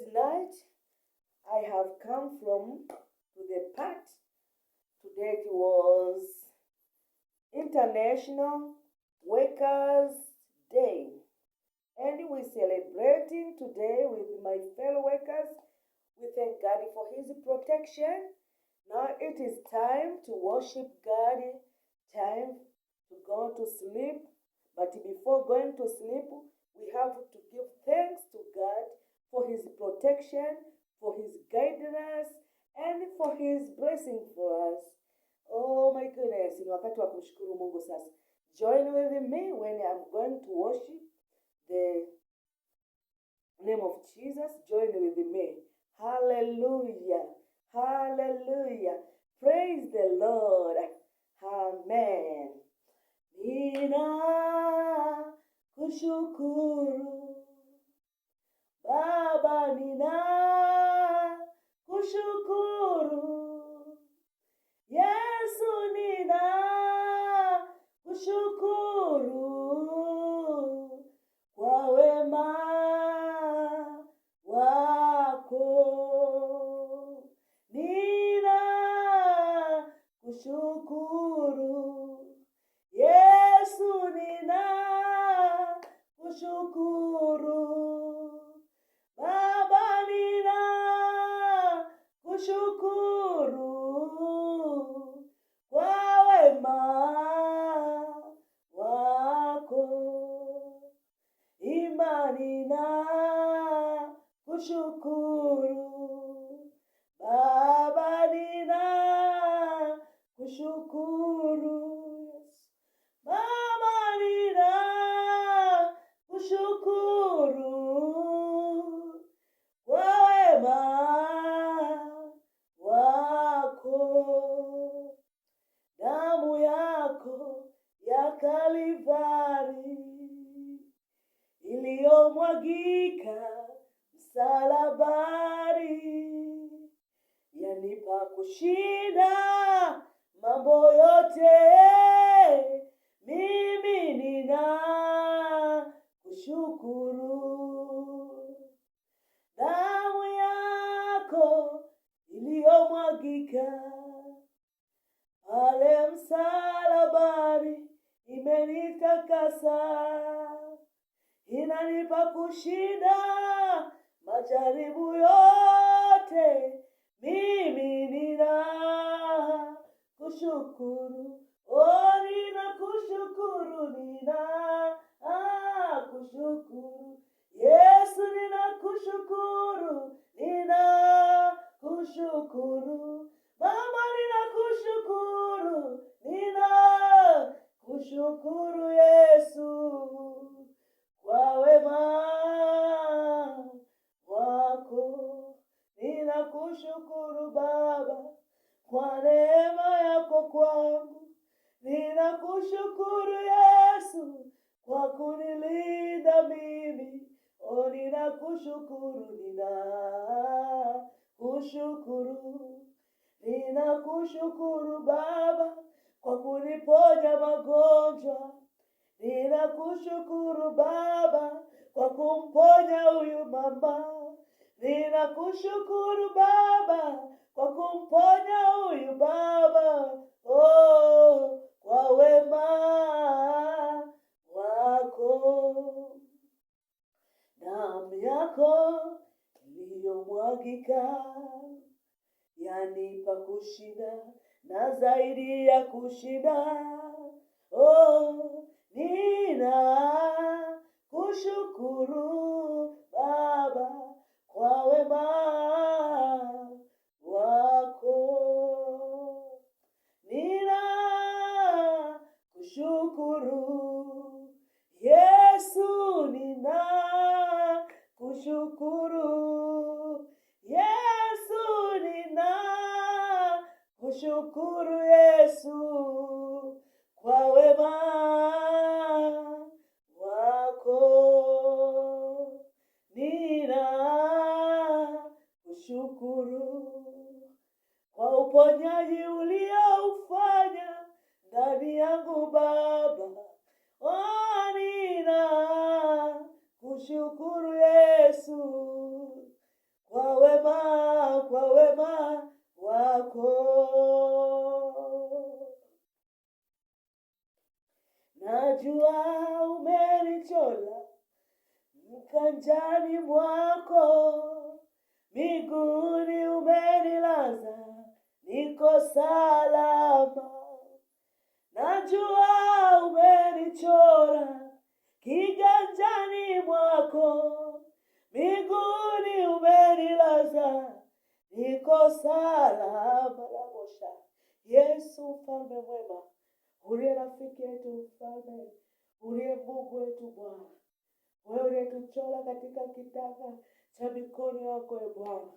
is night. I have come from to the part. Today it was International Workers' Day. And we're celebrating today with my fellow workers. We thank God for his protection. Now it is time to worship God, time to go to sleep. But before going to sleep, we have to give thanks to God for his protection, for his guidance, and for his blessing for us. Oh my goodness, ni wakati wa kumshukuru Mungu sasa. Join with me when I'm going to worship the name of Jesus. Join with me. Hallelujah. Hallelujah. Praise the Lord. Amen. Nina kushukuru Baba, nina kushukuru Yesu, nina kushukuru kwa wema wako. Nina kushukuru Yesu, nina kushukuru Baba, nina kushukuru kwa wema wako. Imani na kushukuru Baba, nina kushukuru Yesu. Baba, nina kushukuru kwa wema wako. Damu yako ya Kalivari iliyomwagika msalabani yanipa kushinda mambo yote. Mimi nina kushukuru damu yako iliyomwagika pale msalabani imenitakasa, inanipa kushinda majaribu yote. Mimi nina kushukuru, oh, nina kushukuru, nina kushukuru Yesu, nina kushukuru, nina kushukuru Baba, nina kushukuru, nina kushukuru Yesu kwa wema wako. Ninakushukuru Baba kwa neema yako kwangu. Ninakushukuru Yesu kwa kunilinda mimi. Oh, ninakushukuru, ninakushukuru. Ninakushukuru Baba kwa kuniponya magonjwa. Ninakushukuru Baba kwa kumponya huyu mama. Ninakushukuru Baba kwa kumponya huyu baba. Oh, kwa wema wako. Damu yako iliyomwagika yanipa kushinda na zaidi ya kushinda. Oh, nina kushukuru Baba kwa wema wako. Nina kushukuru Yesu, nina kushukuru Yesu, nina kushukuru Yesu kwa wema wako. Nina kushukuru kwa uponyaji ulioufanya ndani yangu Baba. Oh, nina kushukuru Yesu. Kiganjani mwako, miguuni umenilaza, niko salama. Najua umenichora kiganjani mwako, miguuni umenilaza, niko salama. Labosha. Yesu mfalme mwema, uliye rafiki yetu mfalme, uliye Mungu wetu Bwana, wewe uliyetuchora katika kitanga cha mikono yako e Bwana,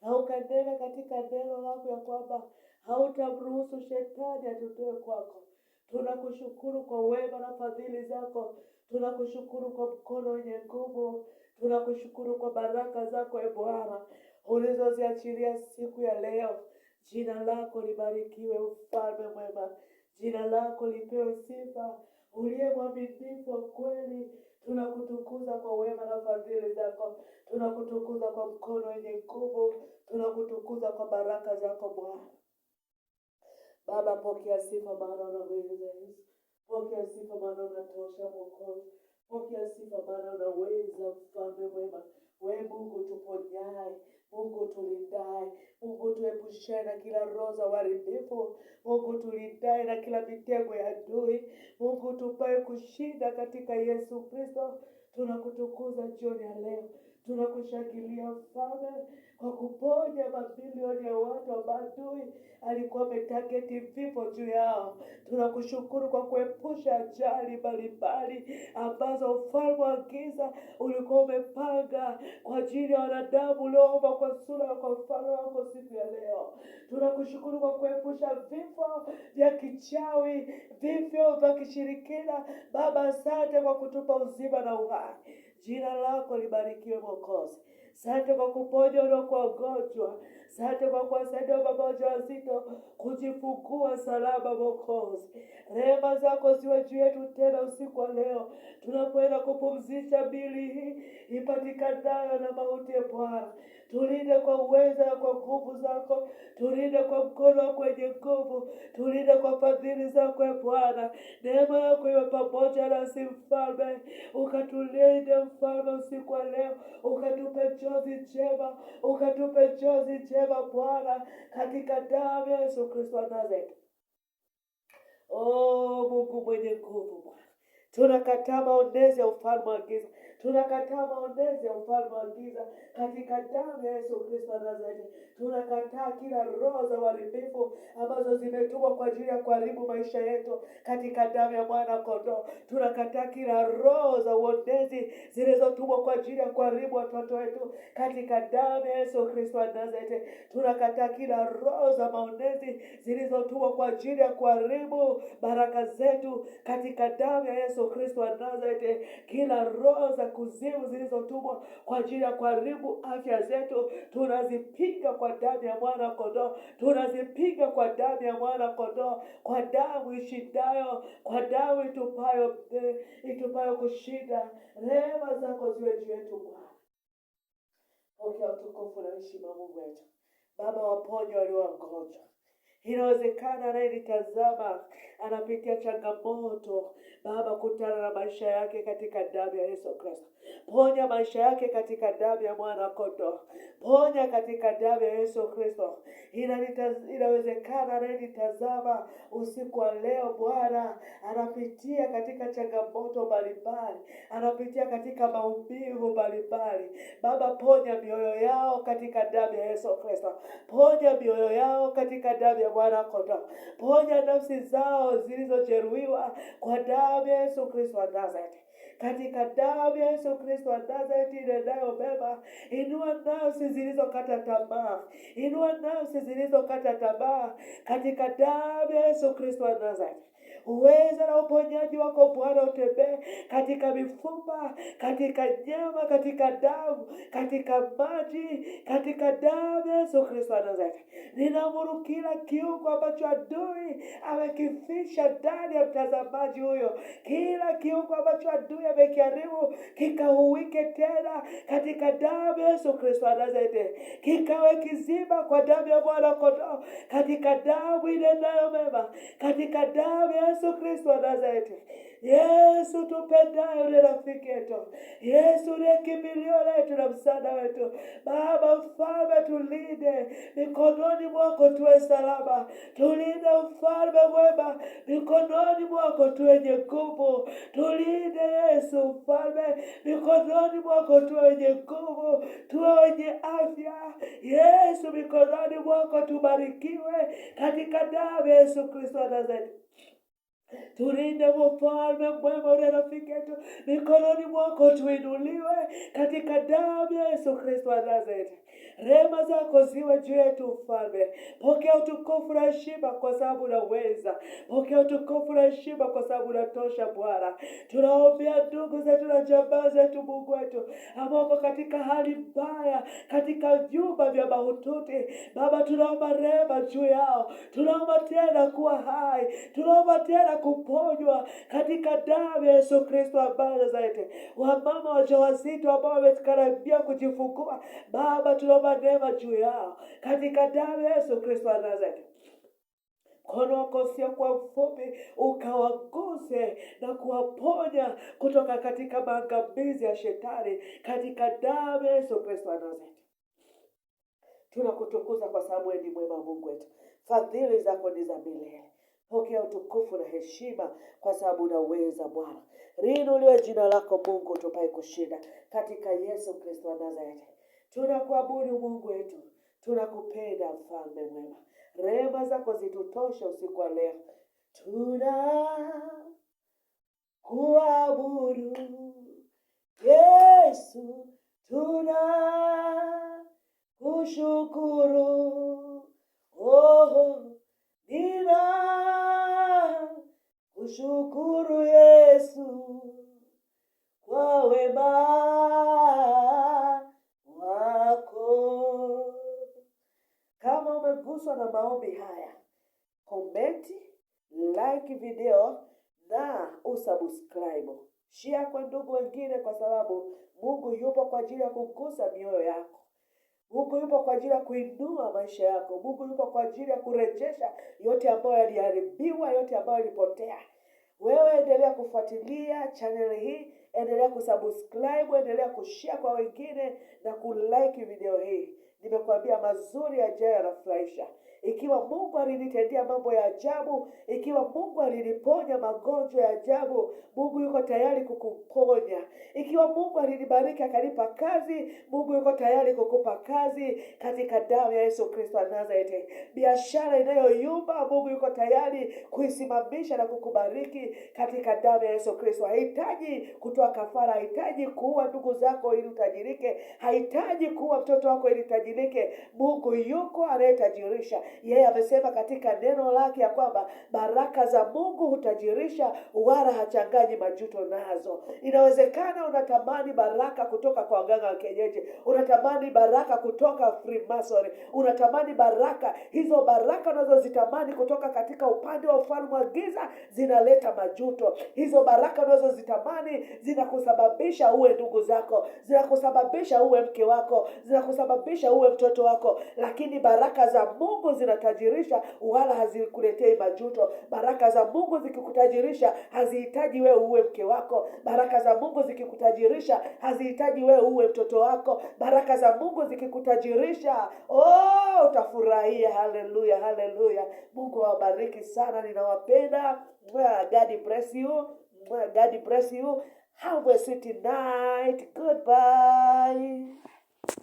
na ukanena katika neno lako ya kwamba hautamruhusu shetani atutoe kwako. Tunakushukuru kwa wema na fadhili zako, tunakushukuru kwa mkono wenye nguvu, tunakushukuru kwa baraka zako e Bwana ulizoziachilia siku ya leo. Jina lako libarikiwe, mfalme mwema, jina lako lipewe sifa, uliye mwaminifu wa kweli. Tunakutukuza kwa wema na fadhili zako, tunakutukuza kwa mkono wenye nguvu, tunakutukuza kwa baraka zako Bwana. Baba, pokea sifa maana unaweza Yesu. Pokea sifa maana unatosha Mwokozi. Pokea sifa maana unaweza mfalme mwema. We Mungu tuponyaye, Mungu tulindaye, Mungu tuepushaye na kila roho za uharibifu, Mungu tulindaye na kila mitego ya adui, Mungu tupaye kushinda katika Yesu Kristo. Tunakutukuza jioni ya leo, tunakushangilia Mfalme kwa kuponya mabilioni ya watu ambao adui alikuwa ametageti vifo juu yao. Tunakushukuru kwa kuepusha ajali mbalimbali ambazo ufalme wa giza ulikuwa umepanga kwa ajili ya wanadamu ulioomba kwa sura na kwa mfano wako siku ya leo. Tunakushukuru kwa kuepusha vifo vya kichawi, vifo vya kishirikina. Baba, asante kwa kutupa uzima na uhai. Jina lako libarikiwe Mwokozi. Asante kwa kuponya waliokuwa wagonjwa. Asante kwa kuwasaidia mama wajawazito kujifungua salama Mwokozi. Rehema zako ziwe juu yetu tena usiku wa leo tunapoenda kupumzisha miili hii ipatikanayo na mauti. Ya Bwana, tulinde kwa uweza na kwa nguvu zako, tulinde kwa mkono wako wenye nguvu, tulinde kwa fadhili zako e Bwana. Neema yako iwe pamoja nasi Mfalme, ukatulinde Mfalme usiku wa leo, ukatupe njozi njema, ukatupe njozi njema Bwana, katika damu ya Yesu Kristo wa Nazareti. Oh Mungu mwenye nguvu Bwana, tunakataa maonezi ya ufalme wa giza, tunakataa maonezi ya ufalme wa giza katika damu ya Yesu Kristo wa Nazareti. Tunakataa kila roho za uharibifu ambazo zimetumwa kwa ajili ya kuharibu maisha yetu katika damu ya mwana kondoo. Tunakataa kila roho za uonezi zilizotumwa kwa ajili ya kuharibu watoto wetu katika damu ya Yesu Kristo wa Nazareti. Tunakataa kila roho za maonezi zilizotumwa kwa ajili ya kuharibu baraka zetu katika damu ya Yesu Kristo wa Nazareti. Kila roho za kuzimu zilizotumwa kwa ajili ya kuharibu afya zetu tunazipiga kwa damu ya mwana kondoo, tunazipiga kwa damu ya mwana kondoo, kwa damu ishindayo, kwa damu itupayo kushinda. Rehema zako ziwe juu yetu Bwana. Pokea utukufu na heshima Mungu wetu. Baba, waponye walio wagonjwa. Inawezekana anayenitazama anapitia changamoto. Baba, kutana na maisha yake katika damu ya Yesu Kristo. Ponya maisha yake katika damu ya mwana kondoo. Ponya katika damu ya Yesu Kristo. Inawezekana anayenitazama usiku wa leo Bwana anapitia katika changamoto mbalimbali, anapitia katika maumivu mbalimbali. Baba, ponya mioyo yao katika damu ya Yesu Kristo. Ponya mioyo yao katika damu ya mwana kondoo. Ponya nafsi zao zilizojeruhiwa kwa damu ya Yesu Kristo wa Nazareti. Katika damu ya Yesu Kristo wa Nazareti inenayo mema, inua nafsi zilizokata tamaa, inua nafsi zilizokata tamaa katika damu ya Yesu Kristo wa Nazareti. Uweza na uponyaji wako Bwana utembee katika mifupa, katika nyama, katika damu, katika maji, katika damu ya Yesu Kristo wa Nazareti. Ninaamuru kila kiungo ambacho adui amekifisha ndani ya mtazamaji huyo, kila kiungo ambacho adui amekiharibu kikauwike tena katika damu ya Yesu Kristo wa Nazareti, kikawe kizima kwa damu ya Mwana Kondoo, katika damu inenayo mema, katika damu ya Yesu Kristo wa Nazareti. Yesu tupendaye, uliye rafiki yetu, Yesu uliye kimbilio letu na msaada wetu. Baba Mfalme, tulinde mikononi mwako, tuwe salama. Tulinde Mfalme mwema, mikononi mwako tuwe wenye nguvu. Tulinde Yesu Mfalme, mikononi mwako tuwe wenye nguvu, tuwe wenye afya. Yesu, mikononi mwako tubarikiwe, katika damu ya Yesu Kristo wa Nazareti. Tulinde Mfalme mwema, uliye rafiki yetu, mikononi mwako tuinuliwe, katika damu ya Yesu Kristo wa Nazareti. Rehema zako ziwe juu yetu Mfalme. Pokea utukufu na heshima kwa sababu unaweza. Pokea utukufu na heshima kwa sababu unatosha Bwana. Tunaombea ndugu zetu na jamaa zetu, Mungu wetu, ambao wako katika hali mbaya, katika vyumba vya mahututi. Baba, tunaomba rehema juu yao, tunaomba tena kuwa hai, tunaomba tena kuponywa katika damu ya Yesu Kristo wa Nazareti. Wamama wajawazito ambao wamekaribia kujifungua, Baba, tunaomba neema juu yao katika damu ya Yesu Kristo wa Nazareti. Mkono wako usiokuwa mfupi ukawaguse na kuwaponya kutoka katika maangamizi ya shetani katika damu ya Yesu Kristo wa Nazareti. Tunakutukuza kwa sababu wewe ni mwema, Mungu wetu. Fadhili zako ni za milele. Pokea utukufu na heshima kwa sababu unaweza Bwana. Liinuliwe jina lako Mungu, tupae kushinda katika Yesu Kristo wa Nazareti. Tunakuabudu Mungu wetu, tunakupenda mfalme mwema. Rehema zako zitutoshe usiku wa leo. Tunakuabudu Yesu, tunakushukuru. Oh, ninakushukuru Yesu kwa wema wako. Kama umeguswa na maombi haya, comment, like video na usubscribe. Share kwa ndugu wengine, kwa sababu Mungu yupo kwa ajili ya kugusa mioyo yako. Mungu yupo kwa ajili ya kuinua maisha yako. Mungu yupo kwa ajili ya kurejesha yote ambayo yaliharibiwa, yote ambayo yalipotea. Wewe endelea kufuatilia channel hii, endelea kusubscribe, endelea kushare kwa wengine na kulike video hii. Nimekuambia mazuri yajayo yanafurahisha. Ikiwa Mungu alinitendea mambo ya ajabu, ikiwa Mungu aliniponya magonjwa ya ajabu, Mungu yuko tayari kukuponya. Ikiwa Mungu alinibariki akanipa kazi, Mungu yuko tayari kukupa kazi katika damu ya Yesu Kristo wa Nazareti. Biashara inayoyumba, Mungu yuko tayari kuisimamisha na kukubariki katika damu ya Yesu Kristo. Hahitaji kutoa kafara, hahitaji kuua ndugu zako ili utajirike, hahitaji kuua mtoto wako ili utajirike. Mungu yuko anayetajirisha. Yeye amesema katika neno lake ya kwamba baraka za Mungu hutajirisha, wala hachanganyi majuto nazo. Inawezekana unatamani baraka kutoka kwa waganga wa kienyeji, unatamani baraka kutoka Freemasonry, unatamani baraka hizo. Baraka unazozitamani kutoka katika upande wa ufalme wa giza zinaleta majuto. Hizo baraka unazozitamani zinakusababisha uwe ndugu zako, zinakusababisha uwe mke wako, zinakusababisha uwe mtoto wako, lakini baraka za Mungu zinatajirisha wala hazikuletei majuto. Baraka za Mungu zikikutajirisha hazihitaji wewe uwe mke wako. Baraka za Mungu zikikutajirisha hazihitaji wewe uwe mtoto wako. Baraka za Mungu zikikutajirisha, oh, utafurahia. Haleluya, haleluya. Mungu awabariki sana, ninawapenda. God bless you. God bless you. Have a sweet night. Goodbye.